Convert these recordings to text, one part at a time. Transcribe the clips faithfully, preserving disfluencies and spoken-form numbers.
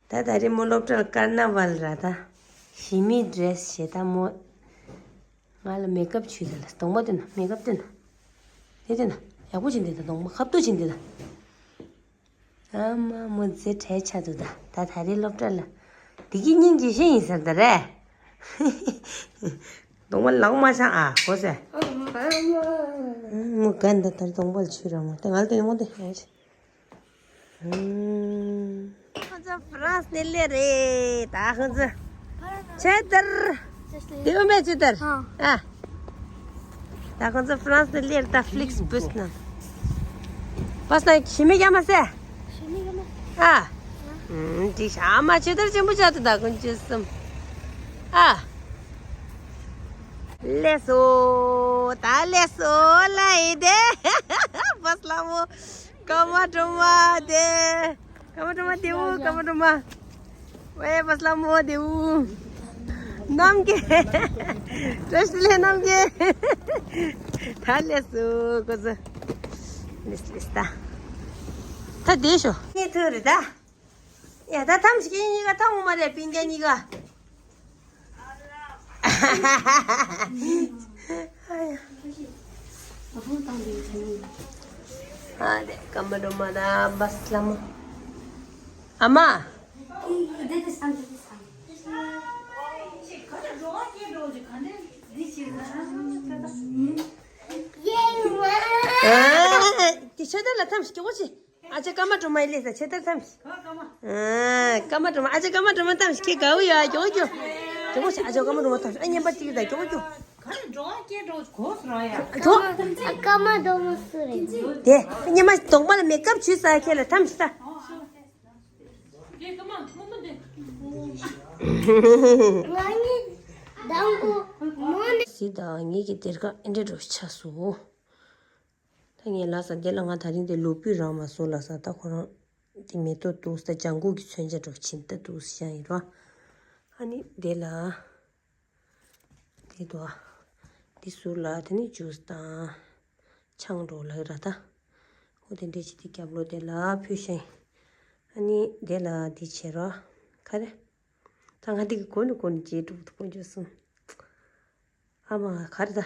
ད་ད་རེས་མོ་སློབ་གྲྭར་ཀར་ན་ཝལ་ར་ད། ཞི་མི་ཌི་རེ་སི་བྱེད་ད་མོ། ང་ལ་མེག་ཨབ་བྱུས་ད་ལ་གདོང་པ་སྟོན་ན་མེག་ཨབ་སྟོན་ན། དེ་སྟོན་ན་ཡག་པོ་བྱིན་དེ་ད་གདོང་པ་ཁ་བཏུ་བྱིན་དེ་ད། ཨ་མ་མོ་རྫེ་བྲལ་ཆགས་འདུག་ད་ད་ད་རེས་སློབ་གྲྭ་ལ། འདི་གི་སྙིང་རྗེ་ཤེས་ཡིན་ཟེར་ད་རེད། གདོང་པ་ལག་མ་ཆགས་ཨ་གོ་ཟེ། མོ་གན་ད་ད་གདོང་པ་ལ་ཆུ་ར་མོ་ད་ང་ལ་དེ་མོ་དེ་ཧེ། ཁོང་ཚོ་ཧྥ་རན་སི་ནས་སླེབས་རེད་ད་ཁོང་ཚོ། ཆེ་དར། དེ་འོ་མེ་ཆེ་དར། ཨ། ད་ཁོང་ཚོ་ཧྥ་རན་སི་ནས་སླེབས་རེད་ད་ཕི་ལིག་སི་བུ་སི་ནང་། བ་སི་ན་ཞི་མི་རྒྱ་མ་སེ། ཨ། འདི་ཤ་མ་ཆེ་དར་ཆེན་པོ་ཆགས་ཏེ་ད་ཁོང་ཚོ་གསུམ། ཨ། ལེ་སོ། ད་ལེ་སོ་ལ་ཡི་དེ། བ་སི་ལ་མོ། ཀརྨ་སྒྲོལ་མ་དེ། ཀརྨ་སྒྲོལ་མ་དེའུ་ཀརྨ་སྒྲོལ་མ། ཝེ་བ་སི་ལ་མོ་དེའུ། རྣམ་རྒྱལ། བཀྲ་ཤིས་བདེ་ལེགས་རྣམ་རྒྱལ། ད་ལས་སུ་ཀོ་ཙི། ལིས་ལིས་ད། ད་དེ་ཤོ། ངས་ཐུག་རེད་ད། ཡ་ད་ཐམ་ཞིག་གཉིས་ཀ་ཐམ་མ་རེད་སྤུན་ཀྱག་གཉིས་ཀ། ཨ་དེ་ཀརྨ་སྒྲོལ་མ་དང་བ་སི་ལ་མོ། ཨ་མ། དེ་ཆོས་དར་ལ་ཐམ་ཞིག་སྐྱོ་པོ་ཆེ། ཨ་ཅེ་ཀརྨ་སྒྲོལ་མ་ཡི་ལས་ས་ཆེ་ཐར་ཐམ་ཞིག་ཨ་ཀརྨ་སྒྲོལ་མ་ཨ་ཅེ་ཀརྨ་སྒྲོལ་མ་ཐམ་ཞིག་ཁྱེད་དགའ་བོ་ཡོད་ཨ་ཀྱོ་ཀྱོ། ཀྱོ་ཀྱོ་ཨ་ཅེ་ཀརྨ་སྒྲོལ་མ་ཐམ་ཞིག་ཨ་ཉན་པ་གཅིག་ད་ཀྱོ་ཀྱོ། ཀརྨ་སྒྲོལ་མ་སུ་རེད། དེ་ཉི་མ་གདོང་པ་ལ་མེ་ཀབ་བྱུས་ས་ཁྱེད་ལ་ཐམ་ཞིག་ད། ང་ངི་དང་པོ་མོ་ནི། སི་ད་ངེད་ཀྱི་སྡེར་ཁ་ཨེ་འདྲ་འགྲོ་ཆགས་སོ། ད་ངས་ལབ་ས་དེ་ལ་ང་ད་རིང་དེ་ལོ་ཕུད་རང་མ་བཟོ་ལབ་ས་ད་ཁོ་རང་དེ་མེ་ཏོག་འདུག་ས་ལྗང་གུ་གི་མཚོན་ཆ་འདྲ་བྱིན་ད་འདུག་ཤ་ཡིན་རོ། ཨ་ནི་དེ་ལ་དེ་དོ་དེ་ཟུར་ལ་དེ་ནི་ཇུས་དང་ཆང་འགྲོ་ལ་ར་ད། ཨོ་དེ་འདྲས་ཅི་དེ་རྒྱབ་ལོ་དེ་ལ་ཕུད་ཤ་ཡིན། ཨ་ནི་དེ་ལ་དེ་བྱེད་རོ། ག་རེ། ད་ང་དེ་གི་གོ་ནི་གོ་ནི་རྗེས་འགྲུབ་ཐུབ་པོ་འཇོག་སོང་། ཨ་མ་ག་རེ་ད།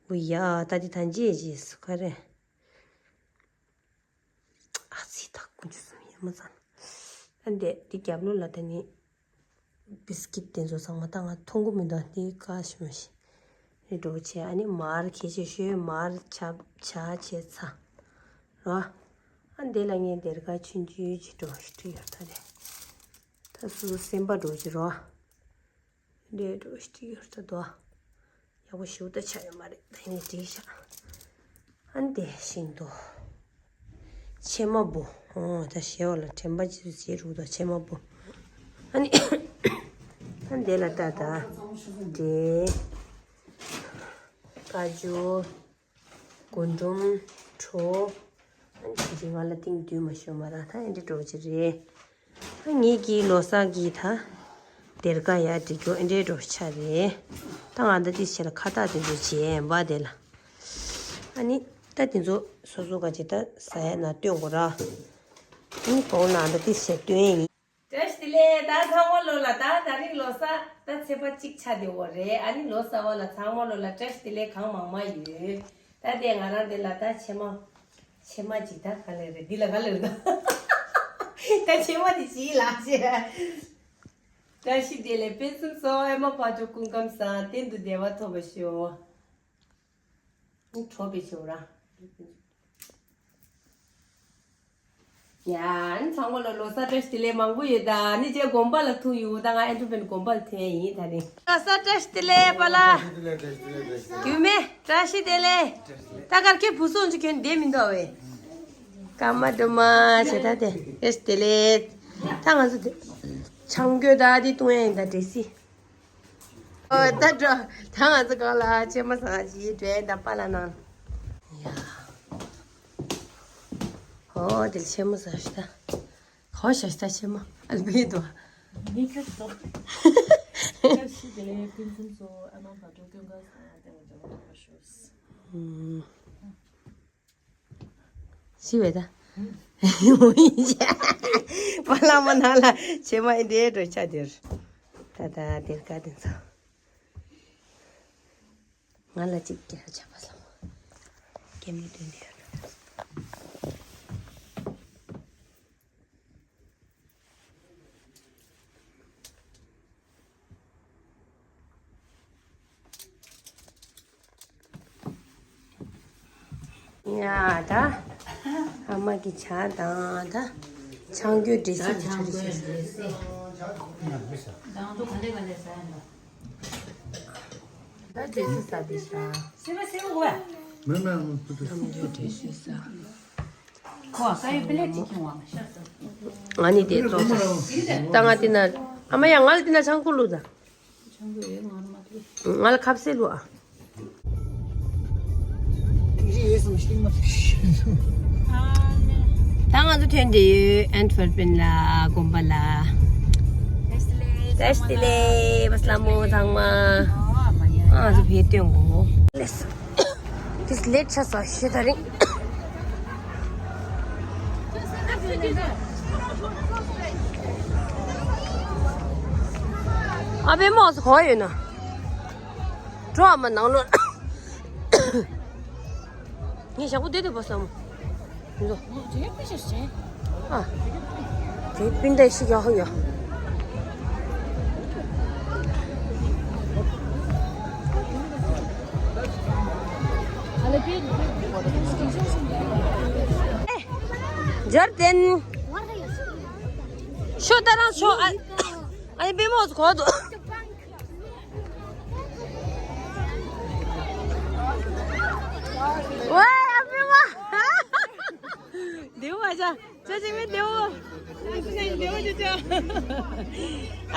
འུ་ཡ་ད་དེ་ད་འཇེ་རྗེས་སུ་ག་རེ། ཨ་ཙི་ད་ཀུན་ཆུ་སུམ་ཡ་མ་ཚང་། ཨ་འདས་དེ་རྒྱབ་ལོ་ལ་ད་ནི། བིས་ཀིད་དེ་ཚོ་ཚང་མ་ད་ང་མཐོང་གི་མི་འདུག་དེ་ཀ་ཤི་མ་ཤི། རེ་འགྲོ་བྱས་ཨ་ནི་མར་ཁྱེད་ཆེ་ཤོས་མར་ཆ་ཆ་བྱས་ཚ། རོ། ཨ་འདས་ལ་ངས་སྡེར་ཁ་ཆུང་ཆུང་ཅིག་འགྲོ་ཞིག་ཡོད་ད་རེད། ད་སུ་སེམས་པ་འགྲོ་ཅི་རོ། འདྲེ་འགྲོ་ཞིག་ཡོད་ད་དོ། ཡག་པོ་ཞིག་ད་ཆ་ཡོད་མ་རེད་ད་ཡིན་ནས་བྲིས་ཤག་ཨ་འདས་ཤིང་དོ། ཕྱེ་མ་བུ། ཨོ་ད་ཞེ་བ་ལ་དྲན་པ་ཅི་ཟེར་རུ་ད་ཕྱེ་མ་བུ། ཨ་ནི། ཨ་འདས་ལ་ད་ད། འདྲེ། ཀ་ཅུ། རྒུན་འབྲུམ། གྲོ། ཨ་ནི་དེ་རིང་ང་ལ་ཏིང་བདུན་མ་ཤོར་མ་ར་ད་ཨེ་འདྲེ་འགྲོ་ཅི་རེད། ངེད་ཀྱི་ལོ་གསར་གྱི་ད། སྡེར་ཁ་ཡ་འབྲི་རྒྱུ་ཨེ་འདྲའི་འགྲོ་ཆ་རེད། ད་ང་ད་ཏི་བྱས་ལ་ཁ་བཏགས་དེ་ཚོ་བྱས་འབའ་དེ་ལ། ཨ་ནི་ད་དེ་ཚོ་སོ་སོ་ག་ཅི་ད་ཟ་ཡ་ན་སྟོན་དགོས་ར། ཨ་ནི་གོང་ན་ད་ཏི་བྱས་སྟོན་ཡིན། བཀྲ་ཤིས་བདེ་ལེགས། ད་ཚང་མ་ལོ་ལ་ད་ད་རིང་ལོ་གསར་ད་ཚེས་པ་གཅིག་ཆ་དེ་འོ་རེད། ཨ་ནི་ལོ་གསར་བ་ལ་ཚང་མ་ལོ་ལ་བཀྲ་ཤིས་བདེ་ལེགས་གང་མང་མང་ཡོད། ད་དེ་ང་རང་དེ་ལ་ད་ཕྱེ་མ། ཕྱེ་མ་ཅིག་ད་ག་ལེར་རེད་འདི་ལ་ག་ལེར་ད། ད་ཕྱེ་མ་དེ་ཅིག་ལ་ཞེས། བཀྲ་ཤིས་བདེ་ལེགས་དཔལ་གསུམ་གསོལ། ཨེ་མ་དཔལ་འབྱོར་སྐུ་ཁམས་བཟང་། གཏན་དུ་བདེ་བ་ཐོབ་པར་ཤོག་ཨ་ནི་གྲོགས་པོ་ཆེ་རང་། ཡ་ཨ་ནི་ཚང་མ་ལ་ལོ་གསར་བཀྲ་ཤིས་བདེ་ལེགས་མང་པོ་ཡོད་ད། ཨ་ནི་རྗེས་དགོན་པ་ལ་ཐུག་ཡོད་ད། ང་ཨེ་འགྲོ་བན་དགོན་པ་ལ་ཐོན་ཡིན་ད་ནི། ལོ་གསར་བཀྲ་ཤིས་བདེ་ལེགས་པ་ལ། རྒྱུད་སྨད་བཀྲ་ཤིས་བདེ་ལེགས། ད་གར་ཁྱོད་བུ་སོང་ཅི་ཁྱོད་འདེ་མི་འདུག་བས། ཀརྨ་སྒྲོལ་མ་བྱེད་ད་དེ་བཀྲ་ཤིས་བདེ་ལེགས། ད་ང་ཚོ་དེ་ཆང་གོས་ད་དེ་བཏུང་ཡ་ཡིན་ད་འདྲེ་སི། ཨོ་ད་འགྲོ། ད་ང་ཚོ་གང་ལ་ཕྱེ་མ་ཟ་ཅི་འགྲོ་ཡིན་ད་པཱ་ལགས་ནང་། ཡ། ཨོ་དེ་ཕྱེ་མ་ཟ་ཤི་ད། ག་བ་ཤ་ཤ་ཆེ་མ་ཨ་ལ་བེ་དོ། མི་ཁ་ཏོ། བཀྲ་ཤིས་བདེ་ལེགས་ཕུན་སུམ་ཚོགས། ཨ་མ་བག་དྲོ་སྐྱོན་ཁ་སང་བསྟན་པ་འདྲ་བ་འདྲ་བ་ཤོག་ཤི་བས་ད། པ་ལ་མ་ན་ལ་ཆེ་མ་ཡིན་དེ་འགྲོ་ཆ་དེར། ད་ད་དེར་ཀ་དེ་ཚོ། ང་ལ་གཅིག་སྐྱེལ་ཆ་པ་ལ། སྐྱེལ་མི་དོན་དེ་ཡོད། ཡ་ད། ཨ་མ་གི་ཇ་དང་ད། ཆང་གོས་འདྲེ་སི་དེ་ཚོ་རེད་ཤག་ད་འདྲེ་སི་ཟ་དེ་ཤག་མེ་མེ་མེ། ཆང་གོས་འདྲེ་སི་ཟ། ང་ནི་དེ་ཙོག་ས། ད་ང་དེ་ན། ཨ་མ་ཡ་ང་ལ་དེ་ན་ཆང་ཁུ་བླུགས་ད། ང་ལ་ཁ་ཟས་བླུགས་ཨ། ད་ང་ཚོ་ཐོན་བསྡད་ཡོད་ཨན་ཏི་ཝར་པན་ལ་དགོན་པ་ལ། བཀྲ་ཤིས་བདེ་ལེགས། བཀྲ་ཤིས་བདེ་ལེགས། བསོད་ནམས་ཚང་མ། ཨ་ང་ཚོ་བེད་སྟོན་གོ་ལེས། དེས་ལེཊ་ཆགས་སོང་ཞེ་ད་རིང་། ཨ་པེ་མོ་ཟེར་གོ་ཡོད་ན། འགྲོ་ཨ་མ་ནང་ལོགས། ངས་ཞག་པོ་བསྡད་བསྡད་པ་བསམ། འགྲོ། ཨ། དེ་སྤུན་ཟླ་ཞིག་ཡོད་ཧ་ཡོད། འབྱོར་ལྡན། ཤོ་ད་རང་ཤོ་ཨ། ཨ་ནི་པེ་མོ་ཟེར་གོ་འདུག་ཝེ་ཨ་པེ་མ། བདེ་བོ་ཨ་ཅག་ཅོ་ཅི་མི་བདེ་བོ།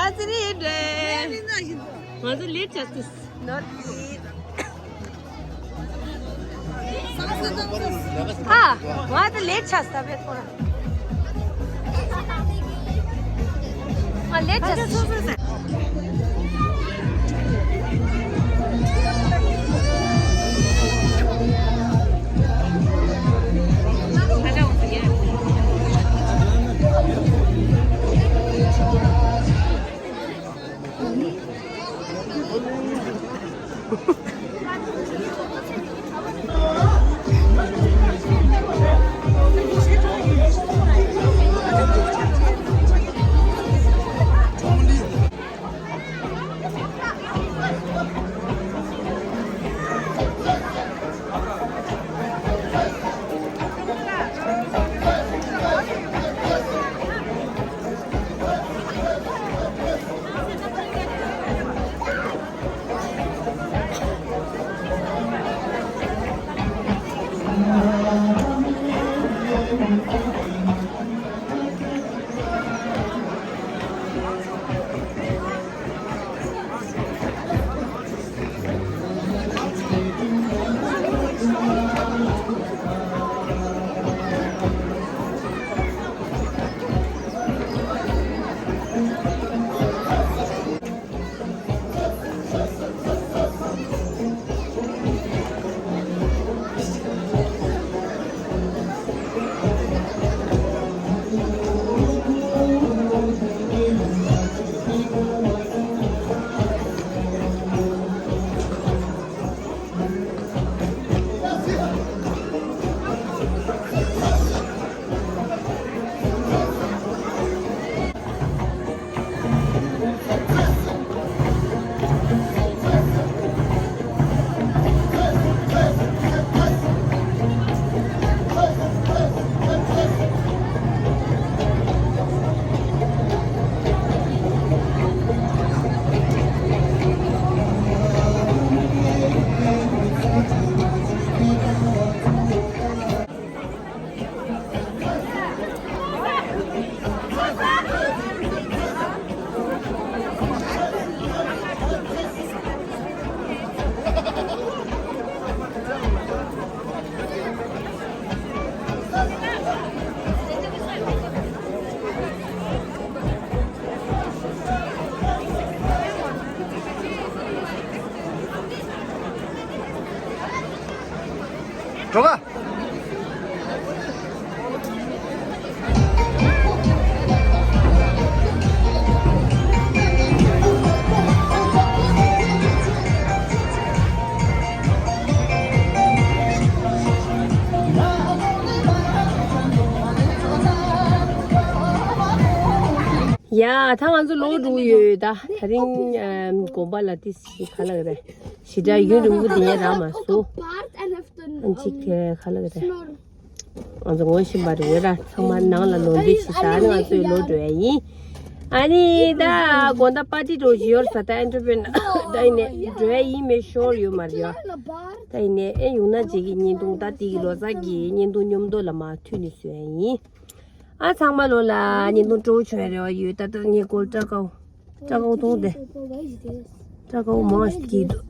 ཨ་ཙི་རི་འདྲེ། ང་ཚོ་ལེཊ་ཆགས་སོང་། ནོར་ལི། ཨ། ང་ད་ལེཊ་ཆགས་ས་བས་ཐོ་ར། ང་ལེཊ་ཆགས་ས། ཡ། ད་ང་ཚོ་ལོག་འགྲོ་གི་ཡོད། ད་དེ་རིང་ཨམ་དགོན་པ་ལ་ཏི་སི་ག་ལ་གི་རེད། ཞེ་དྲག་ཡུན་རིང་པོ་དེ་ཡང་རག་མ་སོང་། ཨ་ཅིག་ག་ལ་གི་རེད། ང་ཚོ་ངོ་ཤེས་པ་རེད་ཡོད་ར། ཚང་མ་ནང་ལ་ལོག་འདྲེ་བྱེད་ས། ཨ་ནི་ང་ཚོའི་ལོག་འགྲོ་ཡ་ཡིན། ཨ་ནི་ད་དགོང་དག་པར་ཊི་འགྲོ་བཞིན་ཡོད་ས། ད་ཨེ་འགྲོ་བས་ན་ད་ཡིན་ནས་འགྲོ་ཡ་ཡིན་མེད་ཤོར་ཡོད་མ་རེད་ཡ། ད་ཡིན་ནས་ཨེ་ཡོང་ན་རྗེས་ཀྱི་བརྙན་ཐུང་ད་དེ་གི་ལོ་གསར་གྱི་བརྙན་ཐུང་མཉམ་དུ་ལ་མ་མཐུད་ནས་བཟོ་ཡ་ཡིན། ཨ་ཚང་མ་ལོ་ལ་བརྙན་ཐུང་སྤྲོ་བོ་བྱུང་ཡ་རེ་བ་ཡོད། ད་ལྟ་ངའི་སྐོར་སྐྲ་དཀར་པོ་སྐྲ་དཀར་པོ་མཐོང་སྟེ། སྐྲ་དཀར་པོ་མང་ཞིག་སྐྱེས་འདུག་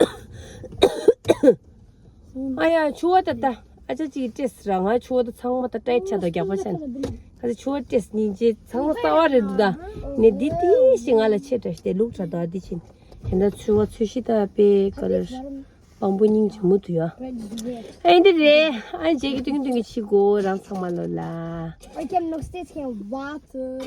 ཨ་ཡ་ཕྱུ་པ་ད་ལྟ་ཨ་ཅག་ཅིག་སྤྲད་ཟེར་ར། ང་ཕྱུ་པ་ད་ཚང་མ་ད་སྤྲད་ཆ་ད་རྒྱག་པ་ཆ་ནས་ཁ་ཚ་ཕྱུ་པ་སྤྲད་སྙིང་རྗེ། ཚང་མ་རྩ་བ་རེད་འདུག་ད་ནས་འདི་ཏི་ཞིག་ང་ལ་ཆེ་དྲགས་ཏེ་ལུག་དྲགས་འདུག་ཨ་འདི་ཕྱིན་དེ་འདྲ་ཚོས་པ་ཚོས་གཞི་ད་དཔེ་ག་ལེར་དཔང་པོ་སྙིང་རྗེ་མོ་འདུག་ཡ། ཨ་འདི་རེད། ཨ་རྗེས་ཀྱི་ཏུང་ཏུང་གི་ཕྱི་གོ་རང་ཚང་མ་ལོ་ལ། I can no stitch can water.